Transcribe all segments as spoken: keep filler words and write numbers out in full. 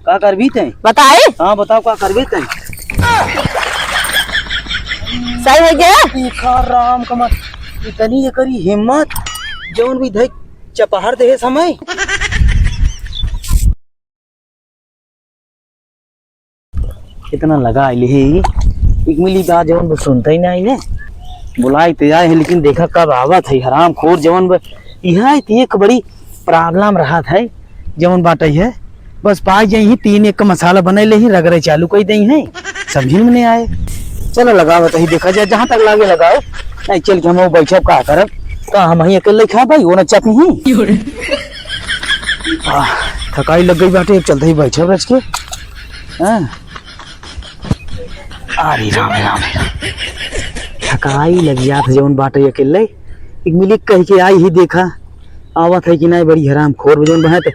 का करबी तैं? बताई? हाँ, बताओ, का करबी तैं? सही होइ गया? देखा राम कमल, इतनी एकरी हिम्मत, जौन भी धई चपहर देहे समय। इतना लगा आइले है, एक मिली बा जौन बा सुनते ही ना आइले। बुलाए ते आए हैं, लेकिन देखा कब आवत है हरामखोर जौन बा। यहाँ एक बड़ी problem रहत है, जौन बाटे है, बस पाई जाई ही, तीन एक का मसाला बनाई ले ही, रगड़े चालू कई देई है, समझी में नहीं आए। चलो लगावत ही, देखा जाए, जहाँ तक लागे लगाओ, नहीं चल के हम बैठब का करब, का हम ही अकेले खा भाई, वो ना चापी ही। आह, थकाई लग गई बाटे, अब चलते ही बैठब रच के। हाँ। अरे राम, राम, राम। थकाई लग जात जौन बाटे अकेले। एक मिली कह के आई ही देखा, आवत है कि नहीं, बड़ी हरामखोर जौन बा है तो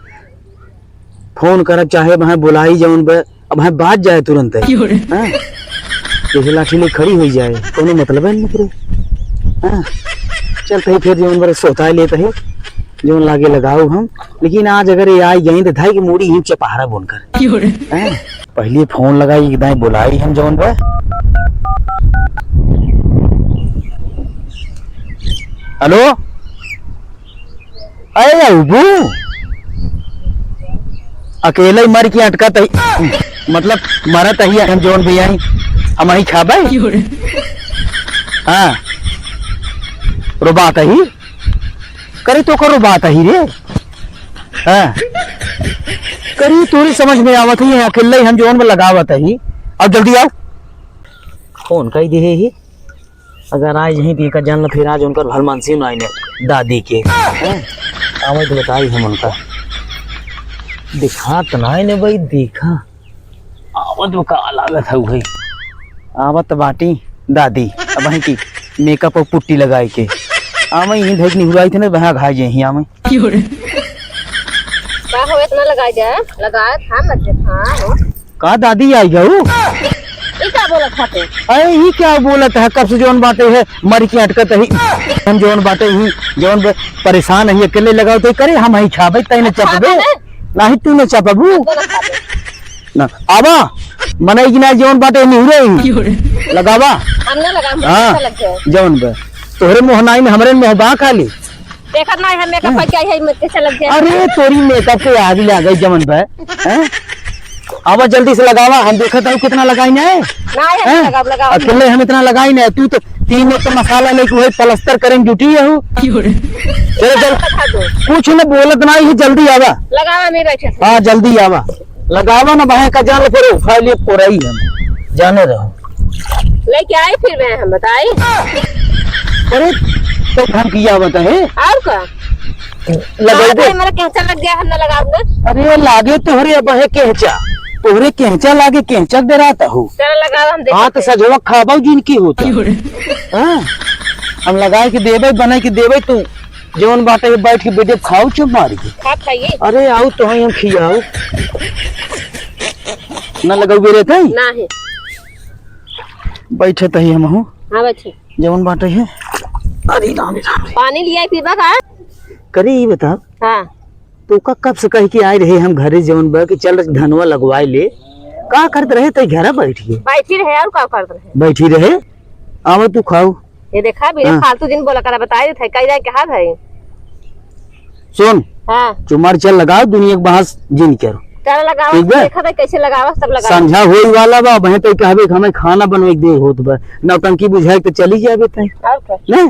फोन करब, चाहे वहाँ बुलाई जौन बा, अब वहाँ बाज जाए तुरंत है। क्यों रे? हाँ? जैसे लाठी ले खड़ी होइ जाए, कोनो मतलब है नहीं रे। हाँ? चलते ही फिर जौन बा सोता लेते है, जौन लागे लगाओ हम, लेकिन आज अगर ये आई गई तो धाई की मूड़ी ही चपहरा बोन कर। क्यों रे? हैं? पहले फोन लगाई, एक दाई बुलाई हम जौन बा। हेलो, अरे अबू, अकेले ही मर के अटकत ही, मतलब मरत ही हम जौन भी आई, हम ही खाबे। हाँ, रोबात ही। करे तो करो बात ही रे। हाँ। करे तोरी समझ में आवत ही, अकेले ही हम जौन में लगावत ही। अब जल्दी आओ। फोन कई दिहे ही। अगर आज यहीं देखा जान ला, फिर आज उनकर भलमानसी ना आइने दादी के। हैं? आवे तो बताई हम उनका। दिखात ना आइने भाई, देखा। आवत वो का लागत है भाई। आवत बाटी दादी, अब वहीं की makeup और पुट्टी लगाई के। आवे यहीं धइक निहुराई थे ना, वहाँ घाई जे ही आवे। का हो इतना लगा जा, लगा था मत हाँ हो। का दादी आई गऊ? ई का बोलत हटे? अरे ई क्या बोलत है? कब से जौन बाटे है मर के अटकत ही। हम जौन बाटे ही जौन बे-, परेशान ही अकेले लगाओ तो करे हम ही छाबे तैने चपबे। खाबे ना। नाही तू न चपबू। बोलत हटे। ना आवा मनई की ना जौन बाटे निहुरे ही। लगावा। हम ना लगा, हम हाँ, कैसा लग जाए? जौन बे तोहरे मोह नाई में हमरे मोह बा खाली। देखत नाही है makeup हाँ। करके आई है, मैं कैसे लग जाए? अरे तोरी makeup के आग लग गई जमन बे, हैं? आवा जल्दी से लगावा, हम देखत हूँ कितना लगाई ना है। ना है, हैं? लगाओ, लगाओ। अकेले हम इतना लगाई ना, तू तो तीन एक तो मसाला लेके वही प्लास्टर करें ड्यूटी है हूँ। क्यों रे? चलो चल, लगा दो। कुछ न बोलत नाही है, जल्दी आवा। लगावा, मैं बैठे थे। हाँ जल्दी आवा, लगावा ना बहे का जान फिर उठा लिए कोराई हम जाने रहो। लेके आई फिर मैं हम बताई। अरे तो धमकी आवत है। और का? लगाई दे। मेरा कैंसर लग गया, हम ना लगाऊंगा। अरे लागे तोहरे अब है केहचा, तोहरे केहचा लागे, केहचा डराता हो। चलो लगाओ, हम देखते हाँ तो हैं। सजवा खाबा जिनकी होता। हाँ हम लगाए के देबे, बनाए के देबे, तू जौन बाटे है बैठ के बेटे खाओ चुप मार के। खा खाइए। अरे आओ तो हम खियाओ। ना लगाओ बेरे तई? ना है। बैठे तही हम हूँ। हाँ बैठे। जौन बाटे है। अरे राम रे राम रे। पानी लिया पीबा का? करे ई बता। हाँ। तो का कब से कह के आए रहे हम घरे जौन बा कि चल धनवा लगवाए ले। का करत रहे तई घरा बैठ के? बैठी रहे और का करत रहे? बैठी रहे। आवा तू खाओ। ये देखा बिना हाँ। फालतू जिन बोला करा, बताई देत है कई जाए कहा भाई। सुन। हाँ। चुमार चल लगाओ दुनिया के बाहर जिन करो। चल लगाओ, ठीक बा? देखा था कैसे लगावा, सब लगावा। संझा होई वाला बा, बहन तो कहबे कि हमें खाना बनवे के देर होत बा। नौटंकी बुझाए तो चली जाबे तई। और का? ने?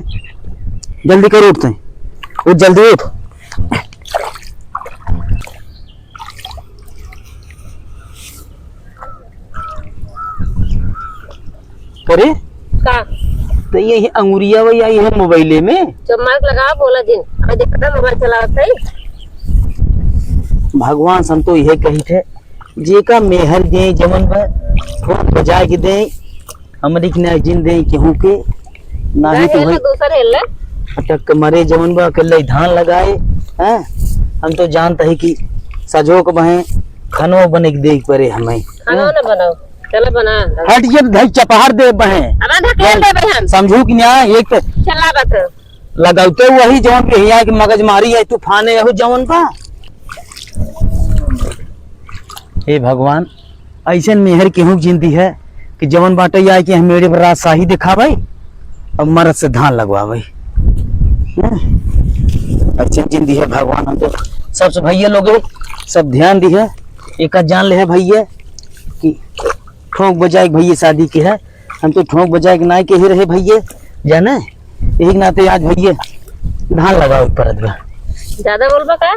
जल्दी कर उठ तई। उठ जल्दी उठ। करे? का? तो ये, ये अंगुरिया वही आई है मोबाइले में। चुम्मा के लगावा, बोला जिन। अबे देखता मोबाइल चलावत है। भगवान से हम तो यह कही थे, जेका मेहर दे जमन बा, फोन बजा के दे, हमरी के ना जिन दे केहू के, ना ही नहीं तो हेलना, भाई दूसर हेलना। अटक के मरे जमन बा, अकेले ही धान लगाए, हैं? हम तो जानता ही कि सजो के बहे, खनो बने के देख परे हमें, खाना हैं? ना बनाओ, चलो बना। हट ये भाई चपहार दे बहे। अब ढकेल दे बहन। समझू कि ना, एक तो चला बात। लगाते वही जवन के हिया के मगजमारी है, तूफान है, हो जवन बा। हे भगवान, अइसन मेहर केहू के जिन दिहे कि जवन बाटे आए के हम मेरे पर राजशाही दिखावे और मरद से धान लगवावे। हैं? अइसन जिन दिहे भगवान, हम तो सबसे भैया लोग सब ध्यान दिहे, एक जान ले है भैया कि ठोंक बजाए के भैया शादी के है, हम तो ठोंक बजाए के नाई के ही रहे भैया, जाने, यही के नाते आज भैया धान लगावे के परत बा। ज्यादा बोलबा का?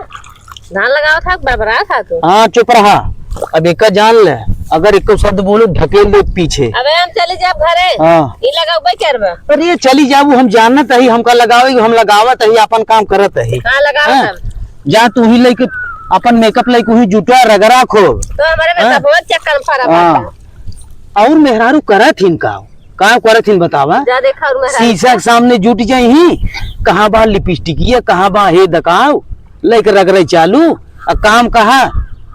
धान लगावत हा, बरबरात हा तू। हाँ, चुप रहा। अब एक जान ले, अगर एको शब्द बोलू, ढकेल दे पीछे। अबे हम चली जाब घरे। हाँ। ई लगावे करबा। अरे चली जाबू, हम जानत हई, हमका लगावे, हम लगावत हई, अपन काम करत हई। हाँ, लगावत हाँ? हम। जा तू ही लेके अपन मेकअप लेके वही जुटा रगड़ा खूब। तो हमारे में हाँ? सब चक्कर में पड़ा हाँ। बाटा। और मेहरारू करत हिन का? का करत हिन बतावा? जा देखा और मेहरारू शीशा के सामने जुट जाई ही, कहाँ बा लिपस्टिक, ये कहाँ बा हे दकाव, लेके रगड़े चालू, आ काम कहा,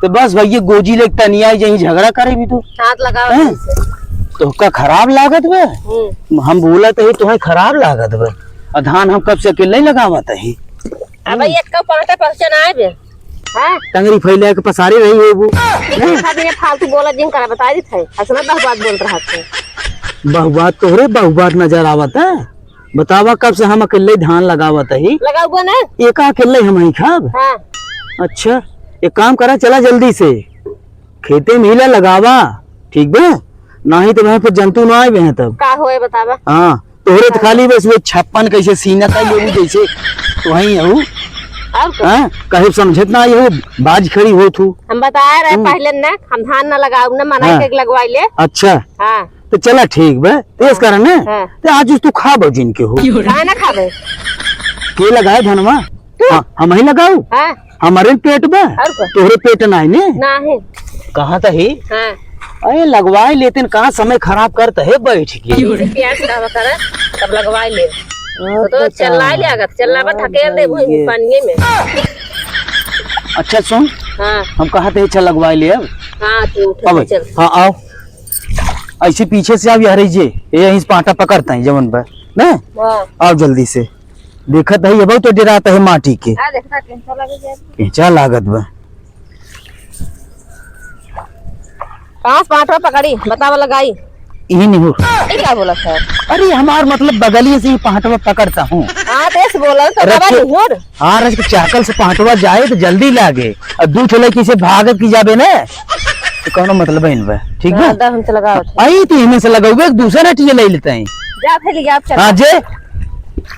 तो बस भैया गोजी लेके तनिया जाई झगड़ा करे भी तू। हाथ लगावा हैं? ऐसे। तोहका खराब लागत बा? हम्म। हम बोलत ही तोहे खराब लागत बा। आ धान हम कब से अकेले लगावत ही। अब एक का पाटा पहुँचे ना आए बे। हाँ? टंगरी फैला के पसारे रही हो वो। देखा बिना फालतू बोला जिन करा बता दी थे। असना बहु बात बोल रहा थे। बहु बात तोहरे बहु बात नजर आवत है। बतावा कब से हम अकेले धान लगावत ही। लगाउबा ना। एका अकेले हम ही खाब। हाँ। अच्छा, एक काम करा, चला जल्दी से। खेते में हिला लगावा, ठीक बे? नाही तो वहाँ पे जंतु ना आए हैं तब। का होए बतावा? हाँ, तोहरे तो हाँ। खाली बस वो छप्पन कैसे सीना का ये भी जैसे तो वहीं हो। और का? हाँ, कहीं समझत ना आई हो, बाज खड़ी हो तू। हम बताए रहे हम्म। पहले ना, हम धान ना लगाऊ ना, मना हाँ। के लगवाई ले। अच्छा। हाँ। तो चला ठीक बे, तेज हाँ। कर ना। हाँ। तो आज उस तू खा बो जिनके हो। काहे ना खाबे? के लगाए धनवा? तू? हाँ, हम ही लगाऊ। हाँ। हमारे पेट बा? और का? तोहरे पेट ना है ने? ना है। कहाँ त ही? हाँ। अरे लगवाए लेते न, कहाँ समय खराब करत है बैठ के। जैसे प्यास का बा करे, तब लगवाए ले। तो, तो अच्छा। चल्ला ले आगत, चल्ला बा हाँ, ढकेल दे वही ये। पानिये में। अच्छा सुन, हाँ। हम कहा थे अच्छा लगवाए ले अब। हाँ, तू उठ अब, चल। हाँ आओ, ऐसे पीछे से आओ यार, ये, ये यहीं से पाटा पकड़ता है जवन बा, ना? हाँ। आओ जल्दी से। देखत है, ये बहुत तो डरात है माटी के। आ, देखता, कैंचा लगे जाए। कैंचा लागत बा। कहाँ से पाटवा पकड़ी? बतावा लगाई। इही निहुर। ये क्या बोला था? अरे, हमार मतलब बगलिए से ही पाटवा पकड़ता हूँ। हाँ, तो ऐसे बोला तो रखे। दबा निहुर। हाँ, रख के चाकल से पाटवा जाए तो जल्दी लागे। और दू ठो लड़की से भागत की जाबे ना, तो कौनो मतलब है इनबा, ठीक बा? हाँ, दस हम से लगाओ थे। आई तो इनमें से लगाओगे, एक दूसरा टीए ले लेते हैं। जा फिर, जा, चल। हाँ, जे।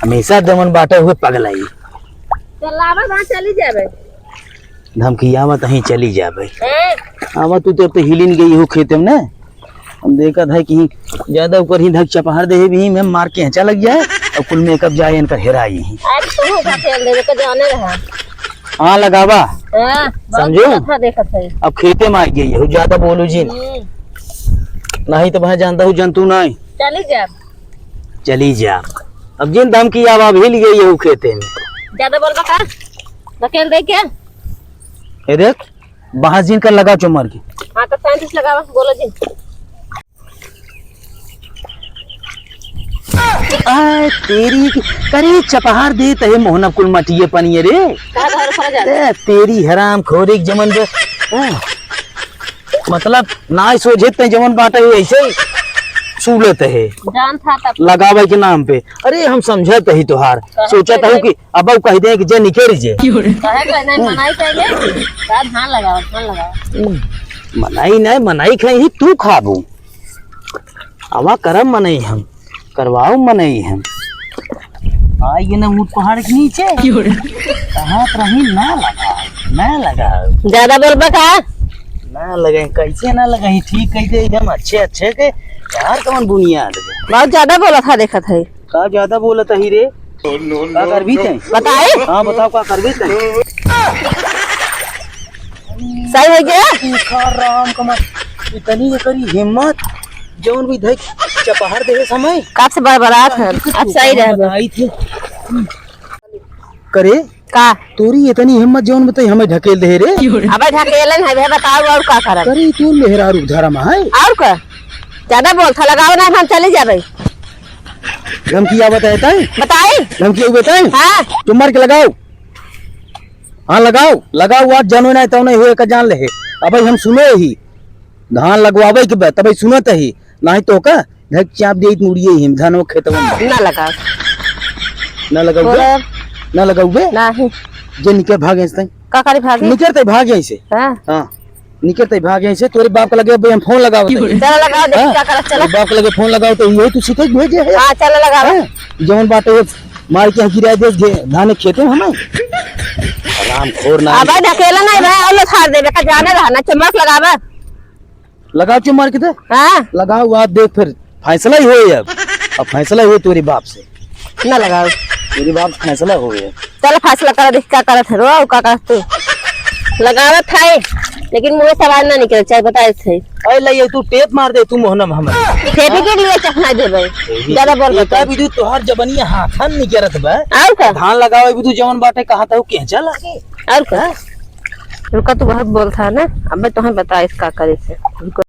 हमेशा दमन बाटे हुए पगलाई। चल, लावा, वहाँ चली जाबे। धमकियावा तहीं चली जाबे। हैं? आवा तू तो, तो हिलिन गई हो खेते में ना। हम देखत है कि ज्यादा ऊपर ही धक चपहार दे भी में मार के हेंचा लग जाए और कुल मेकअप जाए इनका हेराई ही। आज तू धकेल देबे के जाने रहा। हाँ लगावा। हाँ, बहुत समझू? अच्छा देखत है। अब खेते में आ गई हो, ज्यादा बोलू जी। हम्म। नहीं तो भाई जानता हूँ जंतु नहीं। चली जा। चली जा। अब जिन धमकी आवा, अब हिल गई हो खेते में। ज्यादा बोलबा का? धकेल दे क्या? ए देख, बाहर जिन कर लगा चुमर की। हाँ, तो सैंतीस लगावा, बोलो जी। आ, तेरी की, करे चपहार दे तहे मोहना कुल मटिए पनिए रे। कहाँ घर पर जा? ए, तेरी हराम खोरी के जमन बे। हाँ। मतलब, ना सोझे ते जमन बाटे है, ऐसे ही सूलत है। जान था तब। लगावे के नाम पे। अरे, हम समझत ही तोहार। कहाँ सोचत पे हूँ रे? कि अब कह दे कि जे निकल जे। काहे कहना है, मनाई पहले। का धान लगाओ, धान लगाओ। हम्म, मनाई नहीं, मनाई खाई ही तू खाबू। आवा करम मनई हम, करवाओ मनई हम। आ ये ना ऊँट पहाड़ के नीचे। कहाँ रही ना लगा, ना लगा। ज्यादा बोलबा का? ना लगे, कैसे ना लगे? ठीक कह दे एकदम अच्छे अच्छे के। यार कौन बुनियाद है? बहुत ज्यादा बोला था, देखत है। का ज्यादा बोलत ही रे? का करबी तैं? बताई? हाँ, बताओ, का करबी तैं? सही है क्या? देखा राम कमा-, इतनी एकरी हिम्मत, जौन भी धई चपहार देहे समय। कब से बरबरात है? अब सही रह बताई थी। करे? का? तोरी इतनी हिम्मत जौन बताई हमें ढकेल दे रे। अबे ढकेलन है, भे बताओ और का करब? करे तू मेहरारू धर्म है? और का? ज्यादा बोल था, लगाओ ना, हम चले जाबे। धमकी या बताए ताई? बताई? धमकी या बताई? हाँ। तुम मार के लगाओ। हाँ, लगाओ, लगाओ, आज जानो ना, तो नहीं हुए का जान ले। अबे हम सुने ही, धान लगवावे के बा, तबे सुनत ही, नाही तो का, धक चाप देइत मुड़िए ही, धान वो खेतवा में। ना लगाओ। ना लगाओ बे? बोलब। ना लगाओ बे? नाही। जे निकर भाग ऐसे। का करे भागे? निकर ते भाग ऐसे। हाँ। हाँ। निकर ते भाग ऐसे, तोरे बाप के लगे अबे हम फोन लगाओ ते। चला लगाओ, देखी हाँ? का करत, चला। तोरे बाप के लगे फोन लगाओ तो यही तू सीखे भेजे है। हाँ, चला लगाओ। हाँ? जवन बाटे ये मार के गिरा दे घे-, धान खेते में हमें। हराम खोर ना। अबे ढकेला नहीं भाई, और लो छाड़ देबे, का जाने रहा ना, चम्मच लगावा। लगाओ चुप मार के तो। हाँ। लगाओ, आज देख फिर फैसला ही होए अब। अब फैसला ही होए तोरे बाप से। ना लगाओ। तोरे बाप से फैसला होए। चल फैसला कर, देख का करत है, रो का करत तू। लगावत है, लेकिन मुँह से आवाज ना निकले, चाहे बताए थे। अरे ले, ये तू टेप मार दे, तू मोहनम हमर। टेप ही के लिए चखना देबे। यही ज्यादा बोल एका बता। भी तू तोहार जबनिया हाथन निकरत बा। और का? धान लगावे भी तू जवन बाटे कहा था, केंचा लागे। और का? हाँ? रुका, तू बहुत बोलता है ना, अब मैं तुम्हें बताइस का करे से। रुको।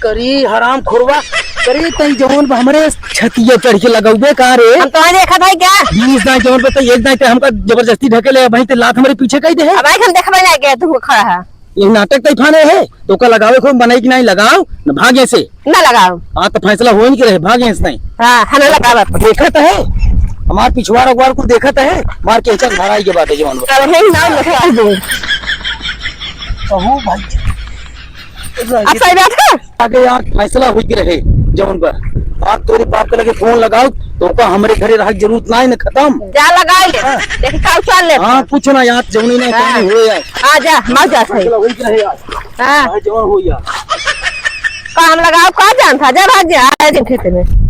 करी हराम खोरवा, करी तई जवन बा हमरे छतिया चढ़ के लगौबे का रे? हम तोहे देखत है क्या? बीस दाई जवन बा तई एक दाई ते हमका जबरदस्ती ढके ले, भाई ते लात हमरे पीछे कई दे है। अब भाई हम देखबे ना क्या तू खड़ा है। ये नाटक तई फाने है, तो का लगावे खूब बनाई कि नहीं लगाओ, न भागे से। ना लगाओ। हाँ, तो फैसला हो ही के रहे, भागे से नहीं। हाँ, हमें लगावा। देखत है, हमार पिछवार अगवार को देखत है, मार के चल धराई के बाटे जवन बा। अब है ना, लगावा दो। कहू भाई। अब सही बात है। आगे यार फैसला हो के रहे, जवन बा। बाप तोरे बाप के लगे फोन लगाओ, तो का हमरे घरे रह के जरूरत ना है, न खत्म। जा लगाई ले। हाँ। देखी का उछाल ले। हाँ, कुछ ना यार, जौनी ना हाँ। कमी हो यार। आ जा, मर जा सही। चलो, वही रहे यार। हाँ। चाहे जौन हो यार। का हम लगाओ, का जान था, जा भाग जा, आ जा खेते में।